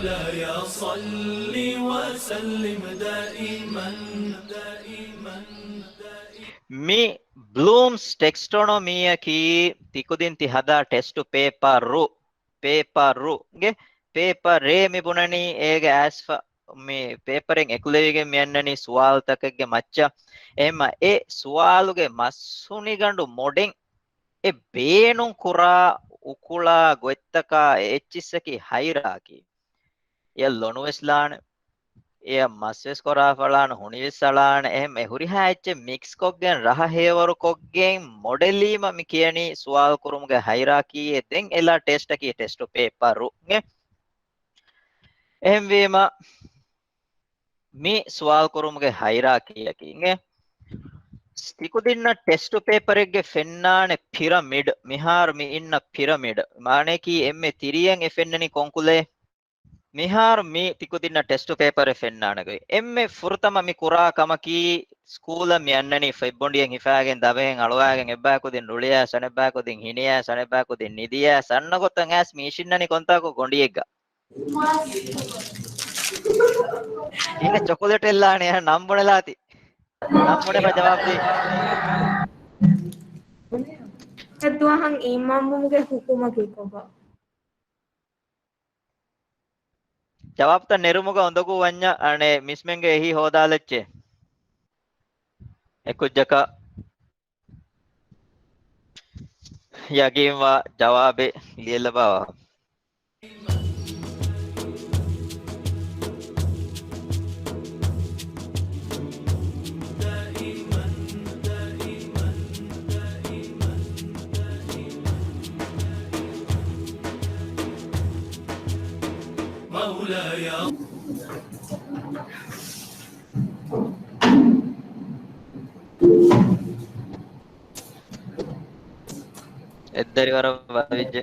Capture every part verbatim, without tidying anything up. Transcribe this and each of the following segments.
مولاي صل وسلم دائما، دائما، دائما. މި ބްލޫމްސް ޓެކްސްޓޮނޮމީއަކީ ތިކުދިން ތި ހަދާ ޓެސްޓު ޕޭޕަރު، ޕޭޕަރު، ގެ ޕޭޕަރެއް މި ބުނަނީ އޭގެ އައިސްފަ މި ޕޭޕަރެއް އެކުލެވިގެން މި އަންނަނީ ސުވާލުތަކެއްގެ މައްޗަށް. އެހެންމަ އެ ސުވާލުގެ މަސްހުނިގަނޑު މޮޑެލް އެ ބޭނުން ކުރާ އުކުޅާ ގޮތްތަކާ އެ އެއްޗިއްސަކީ ހައިރާކީ. އެ ލޮނުވެސް ލާނެ، އެ މަސްވެސް ކޮރާފަޅާނެ، ހުނިވެސް އަޅާނެ. އެހެން އެ ހުރިހާ އެއްޗެއް މިކްސްކޮށްގެން ރަހަ ހޭވަރުކޮށްގެން މޮޑެލީމަ މި ކިޔަނީ ސުވާލު ކުރުމުގެ ހައިރާކީއެއް. ދެން އެލާ ޓެސްޓަކީ ޓެސްޓު ޕޭޕަރު. އެ އެހެންވީމަ، މި ސުވާލު ކުރުމުގެ ހައިރާކީއަކީ އިނގޭ. ތިކުދިންނަށް ޓެސްޓު ޕޭޕަރެއްގެ ފެންނާނެ ޕިރަމިޑް. މިހާރު މި އިންނަ ޕިރަމިޑް. މާނަޔަކީ އެންމެ ތިރިއަށް އެ ފެންނަނީ ކޮންކުލައެއް؟ މިހާރު މި ތިކުދިންނަށް ޓެސްޓު ޕޭޕަރެއް ފެންނާނެ ގޮތް. އެންމެ ފުރަތަމަ މި ކުރާ ކަމަކީ، ސްކޫލަށް މި އަންނަނީ ފޮތްބޮނޑިއެއް ހިފާގެން، ދަބަހެއް އަޅުވާގެން، އެއްބަޔަކު ދިން ރުޅިއައިސް، އަނެއްބަޔަކު ދިން ހިނިއައިސް، އަނެއްބަޔަކު ދިން ނިދިއައިސް، އަންނަ ގޮތަށް އައިސް މި އިށިންނަނީ ކޮންތާކު ގޮނޑިއެއްގަ. އިނގޭ ޗޮކޮލޭޓް އެއްލާނެ ނަން ބުނެލާތި. ނަން ބުނެފަ ޖަވާބު ދީ. އެއްދުވަހަށް އީމާންވުމުގެ ހުކުމަކީ ކޮބާ؟ ޖަވާބުތައް ނެރުމުގަ އުނދަގޫ ވަންޏާ، އަނެއް މިސްމެންގެ އެހީ ހޯދާލައްޗޭ. އެކުއްޖަކަށް ޔަގީންވާ ޖަވާބެއް ލިޔެލަބާވާ. އެއްދަރިވަރަށް ވަދެވިއްޖެ.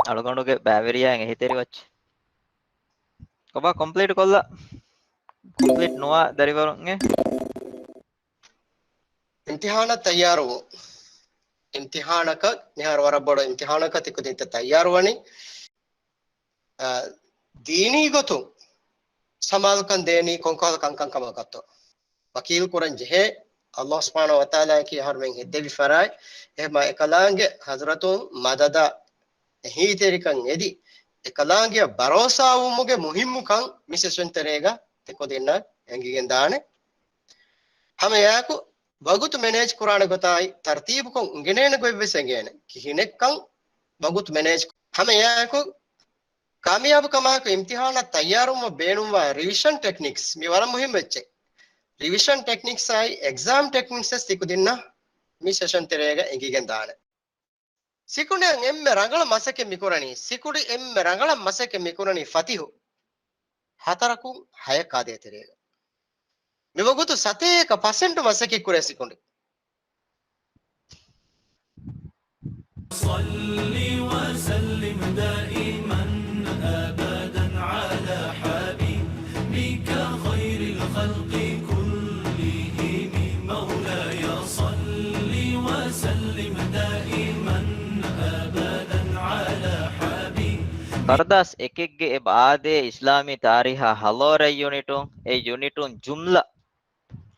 އަޅުގަނޑުގެ ބައިވެރިޔާއިން އެހީތެރިވައްޗެއް. ކޮބާ ކޮމްޕްލީޓް ކޮށްލާ؟ ކޮމްޕްލީޓް ނުވާ ދަރިވަރުން އެ؟ އިމްތިހާނަށް ތައްޔާރުވުން. އިމްތިހާނަކަށް، މިހާރު ވަރަށް ބޮޑު އިމްތިހާނަކަށް ތިކުދިންތައް ތައްޔާރުވަނީ. އަ، ދީނީ ގޮތުން ސަމާލުކަން ދޭނީ ކޮންކަހަލަ ކަންކަން ކަމަކަށްތޯ؟ ވަކީލް ކުރަން ޖެހޭ އައްލާހު ސުބްޙާނަހު ވަތަޢާލާއަކީ އަހަރުމެން ހެއްދެވި ފަރާތް. އެހެންމަ އެކަލާނގެ ޙަޟްރަތުން މަދަދާ އެހީތެރިކަން އެދި، އެކަލާނގެއަށް ބަރޯސާވުމުގެ މުހިއްމުކަން މި ސެޝަން ތެރޭގަ ތިކުދިންނަށް އެނގިގެން ދާނެ. ހަމައެއާއެކު ވަގުތު މެނޭޖް ކުރާނެ ގޮތާއި ތަރުތީބުކޮށް އިނގެނޭނެ ގޮތްވެސް އެނގޭނެ. ކިހިނެއްކަން ވަގުތު މެނޭޖް ކު-، ހަމައެއާއެކު ކާމިޔާބު ކަމާއެކު އިމްތިހާނަށް ތައްޔާރުވުމަށް ބޭނުންވާ ރިވިޝަން ޓެކްނިކްސް މި ވަރަށް މުހިއްމު އެއްޗެއް. ރިވިޝަން ޓެކްނިކްސް އާއި އެގްޒާމް ޓެކްނިކްސް ވެސް ތިކުދިންނަށް މި ސެޝަން ތެރޭގަ އެނގިގެން ދާނެ. ސިކުނޑިއަށް އެންމެ ރަނގަޅަށް މަސައްކަތް މިކުރަނީ، ސިކުނޑި އެންމެ ރަނގަޅަށް މަސައްކަތް މިކުރަނީ ފަތިހު ހަތަރަކުން ހަޔަކާދޭ ތެރޭގަ. މިވަގުތު ސަތޭކަ ޕަސެންޓު މަސައްކަތް ކުރޭ ސިކުނޑި. صل وسلم دائما أبدا على حبيبك خير الخلق كلهم. مولاي صل وسلم دائما أبدا على حبيبك. ފަރުދާސް އެކެއްގެ އެބަ އާދޭ އިސްލާމީ ތާރީހާ ހަލޯރަ ޔުނިޓުން، އެ ޔުނިޓުން ޖުމްލަ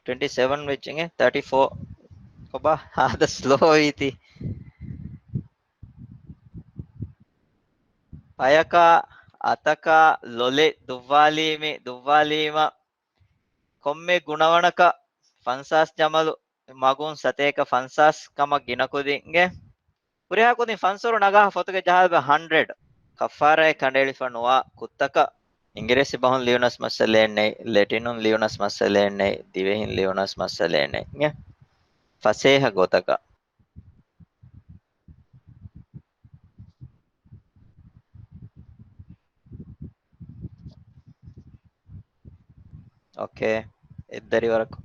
ޓްވެންޓީ ސެވެން ވެއްޖެ ތާޓީ ފޯ. ކޮބާ ހާދަ ސްލޯ ވީތީ. ޕަޔަކާ، އަތަކާ، ލޮލެއް ދުއްވާލީމި، ދުއްވާލީމަ، ކޮންމެ ގުނަވަނަކަށް ފަންސާސް ޖަމަލު، މަގުން ސަތޭކަ ފަންސާސް ކަމަށް ގިނަ ކުދިންގެ ހުރިހާ ކުދިން ފަންސޮރު ނަގާ ފޮތުގެ ޖަހާލިބަ ހަންޑްރެޑް. ކައްފާރާއެއް ކަނޑައެޅިފަ ނުވާ ކުށްތަކަށް އިނގިރޭސި ބަހުން ލިޔުނަސް މައްސަލައެއް ނެތް، ލެޓިނުން ލިޔުނަސް މައްސަލައެއް ނެތް، ދިވެހިން ލިޔުނަސް މައްސަލައެއް ނެތް. އިނގޭ؟ ފަސޭހަ ގޮތަކަށް. އޯކޭ. އެއްދަރިވަރަކު.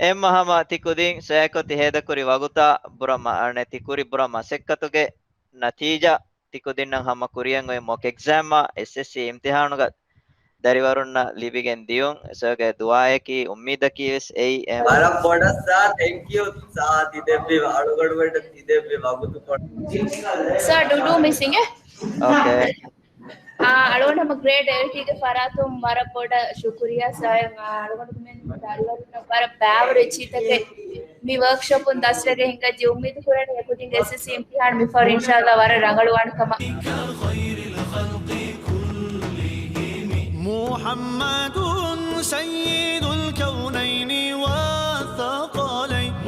އެހެންމަ ހަމަ ތި ކުދިން ސައިކޮށް ތި ހޭދަކުރި ވަގުތާ ބުރަ މަ-، އަނެއް ތި ކުރި ބުރަ މަސައްކަތުގެ ނަތީޖާ ތި ކުދިންނަށް ހަމަ ކުރިއަށް އޮތް މޮކް އެގްޒާމްއާ އެސްއެސްސީ އިމްތިހާނުގަ ދަރިވަރުންނަށް ލިބިގެން ދިޔުން. ސާގެ ދުޢާއަކީ އުއްމީދަކީ ވެސް އެއީ. އެ ވަރަށް ބޮޑަށް ސާ، ތެންކް ޔޫ ސާ، ތިދެއްވި އަޅުގަނޑުމެން ތިދެއްވި ވަގުތުކޮޅަށް. ސާ ޑުޑޫ މިސް އިނގޭ. އޯކޭ. އާ، އަޅުގަނޑު ހަމަ ގްރޭޑް އެއިޓީގެ ފަރާތުން ވަރަށް ބޮޑަށް ޝުކުރިއްޔާ ސާ. އާ، އަޅުގަނޑު މެން ދަރިވަރުންނަށް ވަރަށް ބައިވަރު އެއްޗިތަކެއް މި ވަރކްޝޮޕުން ދަސްވެގެން ހިނގައްޖެ. އުއްމީދު ކުރަނީ އެކުދިންގެ އެސްއެސްސީ އިމްތިހާން މިފަހަރު އިންޝާﷲ ވަރަށް ރަނގަޅުވާނެ ކަމަށް. محمد سيد الكونين